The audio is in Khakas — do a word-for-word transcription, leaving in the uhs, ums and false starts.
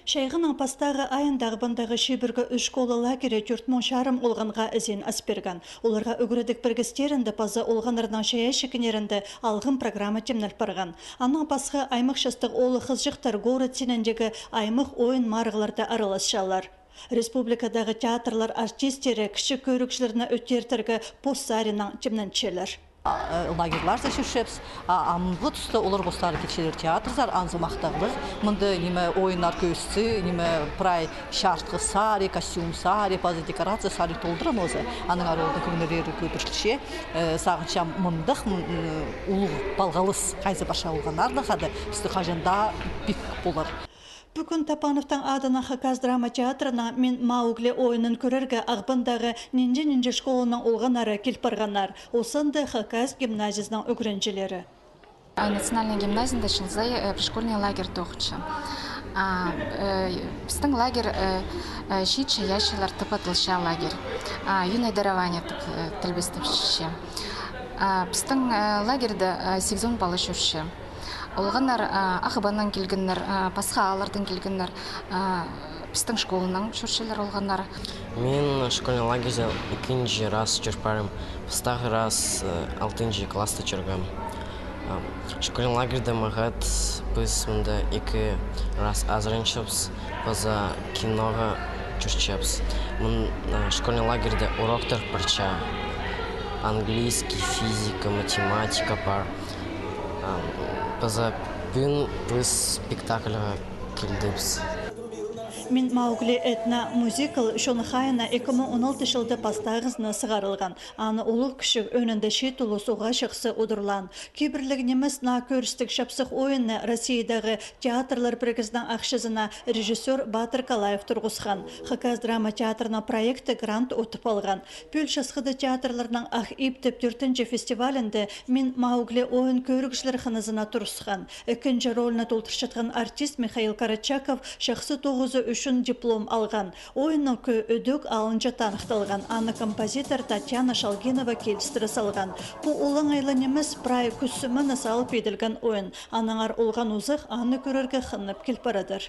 Чайғының пастағы айында Ағбандағы чибіргі ӱс школа лагері тӧрт муң чарым олғанға ізен ас пирген. Оларға ӱгредіг пірігістерінде паза олғаннарның чайаачы кіннерінде алғым программа тимнел парған. Аннаң пасха аймах частығ оолах-хызыҷахтар город синіндегі аймах ойын-марығларда араласчалар. Республикадағы театрлар артисттері кічіг кӧрігҷілерні ӧтертірге пос саринаң тимненчелер. Лагерьларзар чӧрчебіс, амғы туста олар постары килчелер театрзар, анзы махтағлығ. Мында ниме ойыннар кӧзіт, ниме прай чартхы сари, костюм сари, паза декорация сари толдырған оза. Аннаңар олдың кӧңнілері кӧдірілче. Сағынчам, мындағ улуғ палғалыс хайзы парча олғаннарнаң хада пісті хаҷан даа пик полар. Пӱӱн Топановтың адынаң Хакас драма театрынаң «Мин Маугли» ойынын кӧрерге Ағбандағы нинҷе-нинҷе школаның олғаннары кил парғаннар, осында Хакас гимназиязының ӱгренҷілері. Национальный гимназияда чыл сай пришкольный лагерь тоғынча. Пістің лагерь чиит чайаачылар тіп адалча лагерь. Юное дарование тіп тілбестепче. Пістің лагерьде сигізон пала чӧрче. Олғаннар Ағбаннаң килгеннер, пасха ааллардаң килгеннер, пістің школанаң чӧрчелер олғаннар. Мин школьный лагерьде ікінҷі раз чӧр парим. Пастағы раз алтынҷы класста чӧргем. Школьный лагерьде мағат піс мында ікі раз азыранчабыс, паза киноға чӧрчебіс. Мын школьный лагерьде уроктар парча. Английский, физика, математика пар. Паза пӱӱн піс спектакльға килдібіс. «Мин Маугли» этно-мюзикл чон хайиина ікі муң он алты чылда пастағызына сығарылған. Аны улуғ-кічіг ӧӧнінде чиит улус уғаа чахсы удурлаан. Кибірліг нимес наа кӧрістіг чапсых ойынны Россиядағы театрлар пірігізінің ахчазына режиссёр Батыр Калаев турғысхан. Хакас драма театрының проекті грант утып алған. Пӱӱл Часхыда театрларның «Ах иб» тіп тӧртінҷі фестивалінде «Мин Маугли» ойын кӧрігҷілер хынызына турысхан. Ікінҷі рольны толдырчатхан артист Михаил Карачаков чахсы тоғызы ӱчӱн диплом алған. Ойынның кӧ-, ідӧк алынҷа таныхталған, аны композитор Татьяна Шалгинова килістіре салған. Пу олаңай ла нимес, прай кӱс сӧмені салып иділген ойын. Аннаңар олған узах аны кӧрерге хынып кил парадыр.